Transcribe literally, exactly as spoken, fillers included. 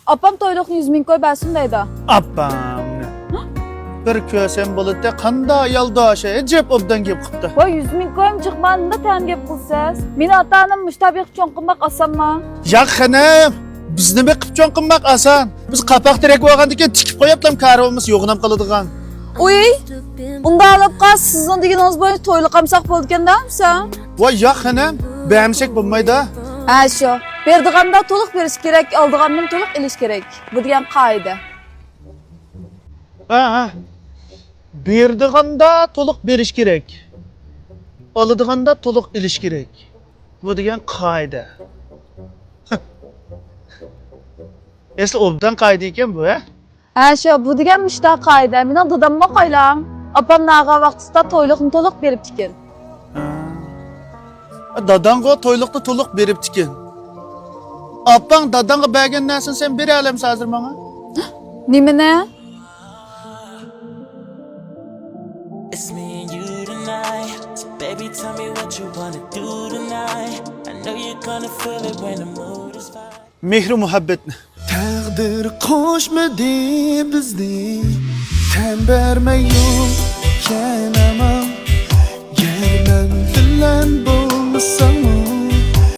ئاپام تويلۇقنى يۈز مىڭ كوي بەرسۇن دەيدۇ. ئاپامنى بىر كۆرسەم بولىدۇ، قانداق ئايالدۇ ئاشۇ، ئەجەب ئوبدان گەپ قىپتۇ. ۋاي، يۈز مىڭ كويمۇ چىقمىغان، نېمە تەن گەپ قىلىسىز؟ مېنى ئاتا-ئانام مۇشتا بېقىپ چوڭ قىلماق ئاسانمۇ؟ ياق خېنىم، بىزنى بېقىپ چوڭ قىلماق ئاسان. بىز قاپاق تېرەك بولغاندىكىن تىكىپ قويۇپلام كارىۋىمىز يوغىنام قالىدىغان. ئۇي، ئۇنداق بولۇپ قالسا سىزنىڭ دېگىنىڭىز بويىچە تويلۇق ئالمىساق بولىدىكەن-دە، ئەمىسە؟ ۋاي ياق خېنىم، بەرمىسەك بولمايدۇ. ھە شۇ، بېرىدىغاندا تولۇق بېرىش كېرەك، ئالىدىغاندىمۇ تولۇق ئېلىش كېرەك. بۇ دېگەن قائىدە. ھە، ھە. بېرىدىغاندا تولۇق بېرىش كېرەك. ئالىدىغاندا تولۇق ئېلىش كېرەك. بۇ دېگەن قائىدە. ئەسلى ئوبدان قائىدە ئىكەن بۇ، ھە؟ ھە شۇ، بۇ دېگەن مۇشتا قائىدە. مېنىڭ داداممۇ قايلاڭ، ئاپام ناغا ۋاقتىسىدا تويلۇقنى تولۇق بېرىپتىكەن. ھە. داداڭغۇ تويلۇقنى تولۇق بېرىپتىكەن. ئاپاڭ داداڭغا بەرگەن نەرسىنى سەن بېرەلەمسەن ھازىر ماڭا؟ نېمىنى؟ It's me and you tonight. So baby, tell me what you wanna do tonight. I know you're gonna feel it when the mood is right. مېھرى مۇھەببەتنى. تەقدىر قوشمىدى بىزنى، تەن بەرمەي يول كەن ئامان. گەر مەن بىلەن بولمىساڭ،